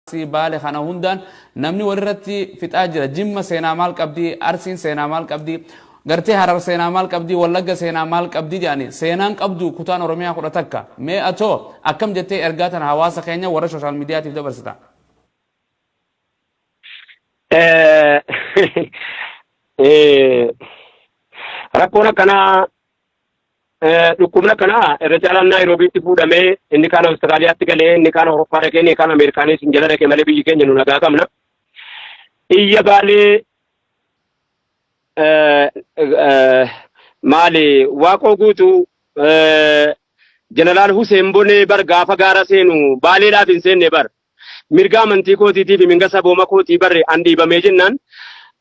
Arsii, Baale kana hundaan namni walirratti fixaa jira. Jimma seenaa maal qabdi? Arsiin seenaa maal qabdi? Gartee Harar seenaa maal qabdi? Wallagga seenaa maal qabdi jedhani seenaan qabdu kutaan Oromiyaa 11. Mee atoo akkam jettee ergaa tana hawaasa keenya warra sooshaal miidiyaatiif dabarsita? Rakkoon akkanaa, dhukkubni akkanaa irra caalaan Naayiroobiitti fuudhamee, inni kaan Awustiraaliyaatti galee, inni kaan Awurooppaa dhaqee, inni kaan Ameerikaanis hin jala dhaqee malee biyyi keenya nu nagaa qabna. Iyya Baalee, maali, Waaqoo Guutuu, Jeneraal Huseen Bonee bar gaafa gaara seenu Baaleedhaaf hin seenne bar. Mirga amantii kootiitii fi mirga sabooma kootii barre an dhiibamee jennaan,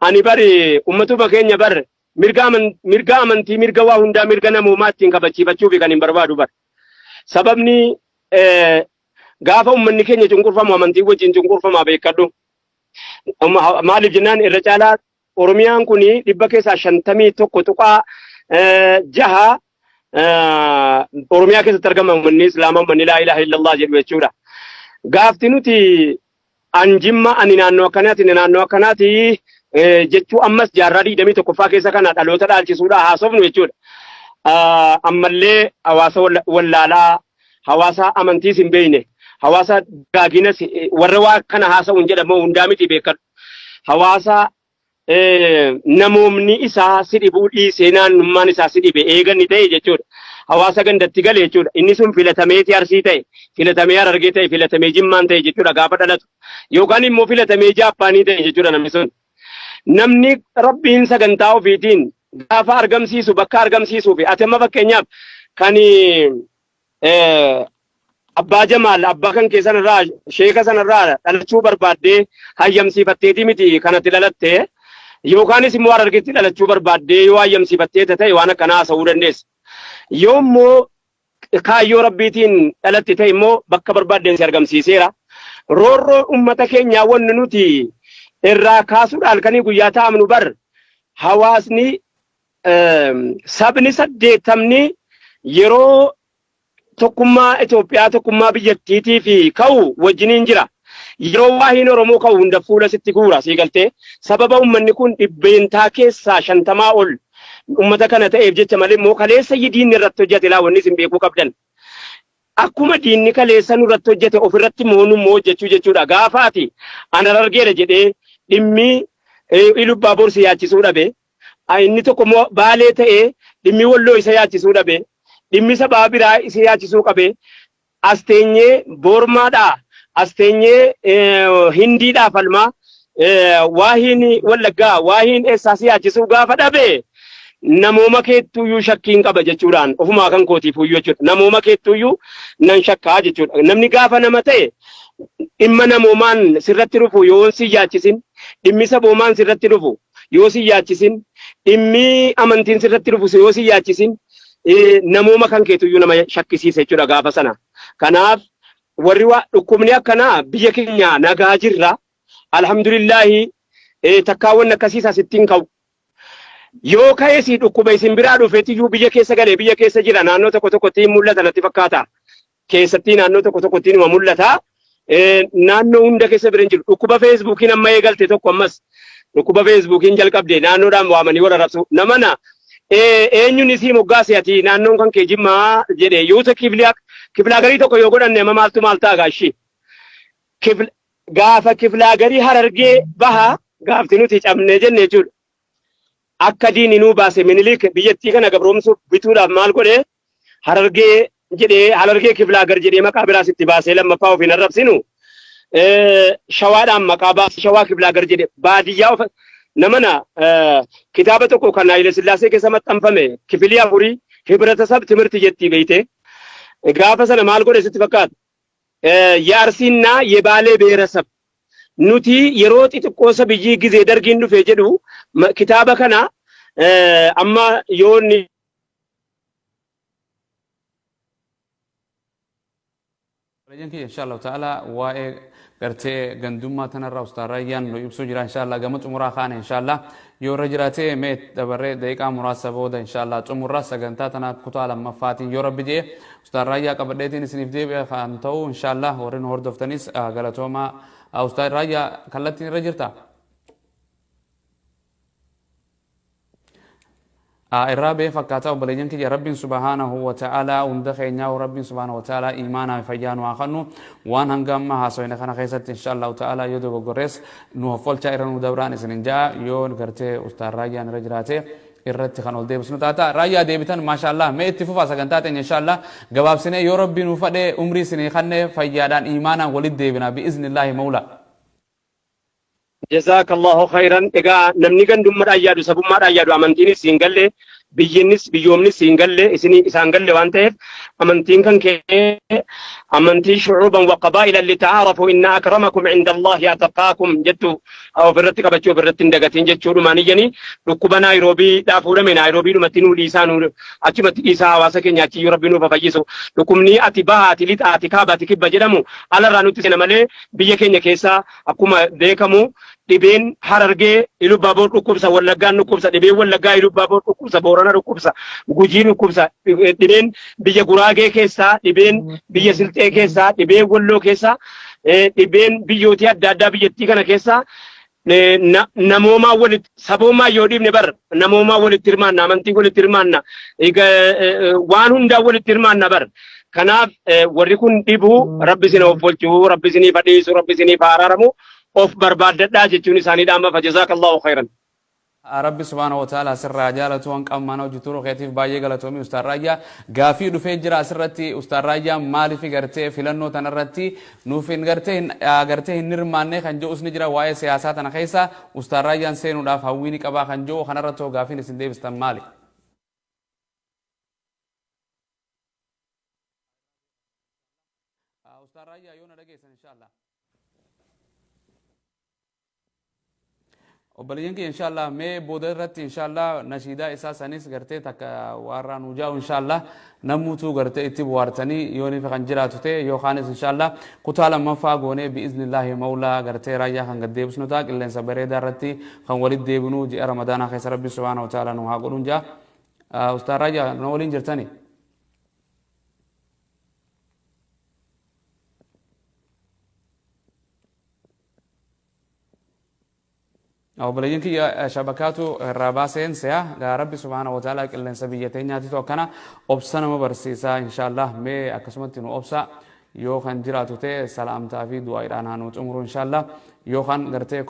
ani bari ummatuma keenya bar mirga amantii, mirga waa hundaa, mirga namoomaa ittiin kabachiifachuufi kan hin barbaadu bar. Sababni gaafa ummanni keenya cunqurfamu amantii wajjin cunqurfamaa beekadhu. Maaliif jennaan, irra caalaa Oromiyaan kun dhibba keessaa 51.6 Oromiyaa keessatti argama uummanni Islaamaa, uummanni laa ilaaha illallah jedhu jechuudha. Gaafti nuti an Jimma, ani naannoo akkanaati, naannoo akkanaati jechuu ammas jaarraa 21ffaa keessa kana dhaloota dhaalchisuudha haasofnu jechuudha. Ammallee hawaasa wallaalaa, hawaasa amantiis hin beekne, hawaasa dagaaginas warra waa kana haasa'uun jedhamu hundaa miti beekadhu. Hawaasa namoomni isaa si dhibuu dhiisee naannummaan isaa si dhibe eeganni ta'e jechuudha. Hawaasa gandatti gale jechuudha. Inni sun filatameeti Arsii ta'e, filatamee Harargee ta'e, filatamee Jimmaan ta'e jechuudha gaafa dhalatu. Yookaan immoo filatamee Jaappaanii ta'e jechuudha namni sun. Namni Rabbiin sagantaa ofiitiin gaafa argamsiisu bakka argamsiisuu fi ati amma fakkeenyaaf kan Abbaa Jamaal abbaa kan kee sanarraa, sheeka sanarraa dhalachuu barbaaddee hayyamsiifatteetii miti kanatti dhalatte, yookaanis immoo Harargeetti dhalachuu barbaaddee yoo hayyamsiifattee ta'e waan akkanaa haasa'uu dandeessa. Yoo immoo kaayyoo Rabbiitiin dhalatte ta'e immoo bakka barbaaddeen si argamsiiseera. Roorroo uummata keenyaa wanni nuti irraa kaasuudhaan halkanii guyyaa taa'amnu bar hawaasni sabni 80ni yeroo tokkummaa Itoophiyaa, tokkummaa biyyattiitii fi ka'u wajjiniin jira. Yeroo waahiin Oromoo ka'u hunda fuula sitti guura, sii galtee, sababa uummanni kun dhibbeentaa keessaa 50 ol uummata kana ta'eef jecha malee immoo kaleessa diinni irratti hojjete laa wanni isin beekuu qabdan. Akkuma diinni kaleessa nurratti hojjete ofirratti immoo nummoo hojjechuu jechuudha. Gaafa ati an Harargeedha jedhee dhimmi Ilubbaa Boor si yaachisuu dhabe, inni tokko immoo Baalee ta'ee dhimmi Walloo isa yaachisuu dhabe, dhimmi sabaa biraa isa yaachisuu qabe, as teenyee Boormaadhaa, as teenyee Hindiidhaa falmaa, waahiin Wallaggaa, waahiin eessaa si yaachisuu gaafa dhabe, namooma keettuuyyuu shakkiin qaba jechuudhaan ofumaa kan kootiif iyyuu jechuudha. Namooma keettuuyyuu nan shakkaa jechuudha. Namni gaafa nama ta'e dhimma namoomaan sirratti dhufu yoo si yaachisin, dhimmi saboomaan sirratti dhufu yoo si yaachisin, dhimmi amantiin sirratti dhufu yoo si yaachisin, namooma kan keetuyyuu nama shakkisiisa jechuudha gaafa sana. Kanaaf warri waa dhukkubni akkanaa biyya keenya nagaa jirra. Alhamdulillaahi, takkaa wanni akkasiis asitti hin ka'u. Yoo ka'es dhukkuba isin biraa dhufeetiyyuu biyya keessa galee biyya keessa jira, naannoo tokko tokkotti hin mul'ata natti fakkaata. Keessattii naannoo tokko tokkotti numa mul'ata. Naannoo hunda keessa bira hin jiru. Dhukkuba Feesbuukiin amma eegalte tokko, ammas dhukkuba Feesbuukiin jalqabde, naannoodhaan waamanii wal arrabsu. Namana eenyuun isii moggaase ati naannoon kan kee Jimmaa jedhe yoo ta'e kiflaagarii tokko yoo godhanne amma maaltu maal ta'a gaashii. Gaafa kiflaagarii Harargee baha gaafti nuti cabnee jenne jechuudha. Akka diinni nuu baase, Minilik biyyattii kana gabroomsuuf bituudhaaf maal godhe? Harargee jedhee, Harargee kiflaagar jedhee maqaa biraas itti baasee lammaffaa ofiin arrabsinu. Shawaadhaan maqaa baasee Shawaa kiflaagar jedhe, baadiyyaa of namana. Kitaaba tokko kan Haayile Sillaasee keessa maxxanfame kifilii afurii hibratasab timirti jettii beeyte. Gaafa sana maal godhe sitti fakkaata? የአርሲና የባሌ ብሔረሰብ nuti yeroo xixiqqoo biyyii gizee dargiin dhufe jedhu kitaaba kana amma yoo inni Rajaan kiyya, insha Allahu ta'ala, waa'ee Gartee gandummaa tanarraa Ustaaz Raayyaan nu ibsuu jira inshallah. Gama xumuraa kaane inshallah, yoo irra jiraate mee dabarree daqiiqaa muraasa booda inshallah xumurra sagantaa tana kutaa lammaffaatiin yoo Rabbi je'e Ustaaz Raayyaa qabadheetiin isiniif deebi'a kan ta'u inshallah. Warri nu hordoftanis galatoomaa. Ustaaz Raayyaa, kallattiin irra jirta? Irraa ba'ee fakkaata. Obboleeyyan kiyya, Rabbiin subhaanahu wa ta'aalaa hunda keenyaa Rabbiin subhaanahu wa ta'aalaa iimaanaa fi fayyaa nu haa kennu. Waan hanga amma haasofne kana keessatti insha Allahu ta'aalaa yoo dogoggorrees nu hoffolchaa, irra nu dabraan isinin ja'a. Yoo gartee Ustaaz Raayyaan irra jiraate irratti kan ol deebisnu taata. Raayyaa, deebitan, maasha Allah. Mee itti fufaa sagantaa teenya insha Allah. Gabaabsinee yoo Rabbii nu fadhe, umrii isinii kanne, fayyaadhaan iimaanaan walitti deebina bi'iznillaahi mawla. Jazakallahu khairan. Egaa namni gandummaadhaan yaadu, sabummaadhaan yaadu, amantiinis siin galle, biyyinnis biyyoomnis siin galle, isinii isaan galle waan ta'eef, amantiin kan kee amantii shucuuban wa qabaa'ila lita'aarafu, inna akramakum inda Allahi ataqaakum jettu ofirratti qabachuu ofirratti hin dagatiin jechuudhumaan iyyanii dhukkuba Naayiroobii dhaa fuudhame Naayiroobii dhumatti nuu dhiisaa, nuu achumatti dhiisaa. Hawaasa keenya achiyyuu Rabbi nuuf haa fayyisu. Dhukkubni ati baha, ati lixa, ati kaaba, ati kibba jedhamu alarraa nutti seena malee biyya keenya keessaa akkuma beekamu dhibeen Harargee Ilubaaboor dhukkubsa, Wallaggaan dhukkubsa, dhibeen Wallaggaa Ilubaaboor dhukkubsa, Boorana dhukkubsa, Gujii dhukkubsa, dhibeen biyya Guraagee keessaa, dhibeen biyya Silxee keessaa, dhibeen Walloo keessaa, dhibeen biyyootii adda addaa biyyattii kana keessaa namoomaa walitti, saboomaa yoo dhiibne bar namoomaa walitti hirmaanna, amantii walitti hirmaanna, waan hundaa walitti hirmaanna bar. Kanaaf warri kun dhibuu Rabbi isin of bulchuu, Rabbi isiniif dhiisu, Rabbi isiniif araaramu, of barbaaddadhaa jechuun isaanii dhaama. Fajazaakallahu khairan. Rabbi subhaanahu wa ta'ala asirraa jaalatu. Waan qabmaan hojii turuu keetiif baay'ee galatoomii, Ustaaz Raayyaa. Gaafii dhufee jira asirratti: Ustaaz Raayyaa maaliif gartee filannoo tanarratti nuuf hin gartee hin gartee hin hirmaanne kan jedhus ni jira. Waa'ee siyaasaa tana keessa Ustaaz Raayyaan seenuudhaaf hawwii ni qabaa kan jedhu kanarratti hoo gaafiin isin deebistan maali? Ustaaz Raayyaa, yoo na dhageessan inshallah. Obboleeyyan kiyya, inshallah mee booda irratti inshallah nashiidaa isaa sanis gartee takka waarraa nuu jaa'u inshallah, namuutuu gartee itti buhaartanii yoo nifi kan jiraatu ta'e, yookaanis inshallah kutaa lammaffaa goonee bi'iznillaahi mawlaa gartee Raayyaa kan gad deebisnu ta'a. Qilleensa bareedaa irratti kan walitti deebinu ji'a Ramadaanaa keessa Rabbi subhaanahu wa ta'ala nu haa godhuun ja'a. Ustaaz Raayyaa, nu waliin jirtani? Obboleeyyan kiyya, shabakaatu irraa baaseen se'a. Gaa Rabbi subhaana wa ta'ala qilleensa biyya teenyaatitu akkana obsa nama barsiisa inshallah. Mee akkasumatti nu obsa, yoo kan jiraatu ta'e salaamtaa fi du'aadhaan haa nu xumuru inshallah, yoo kan gartee.